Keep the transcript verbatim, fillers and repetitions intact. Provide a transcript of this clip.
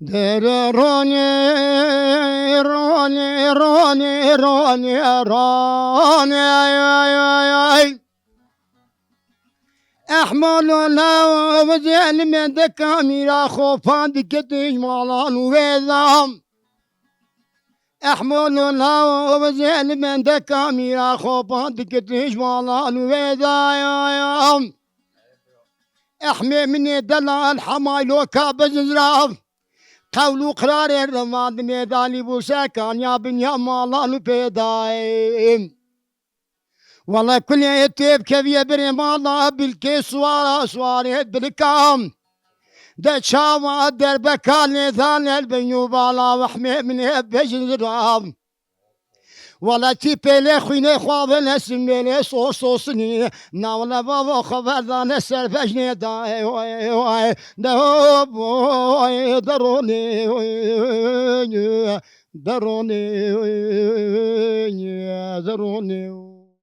Dere ronê, ronê, ronê, ronê, ronê, ay, ay, ay, ay. Ehmalo nav zêlimê de kamîra xopan dike tij malan û vêdam. Ehmalo nav zêlimê de kamîra xopan dike tij malan û vêdayam. Ehmê minê delal hemaylo ka bezizrav. Qewl û qirarê revandinê dalî bû ser kaniya binya malan û pêdayê. Wele kulê tê bikeviye birê mala bilkê suwara suwarê bilkam. De çawa derbeka nêzan el bin û bala wehmê min hê bejin ziram. Wele tî pêlê xwînê xwe ve nesin mêlê sos sosinî. Na wele bava xwe verdane ser vejnê da ê oy ê oy. De hop oy de ronê oy. De ronê oy. De ronê oy.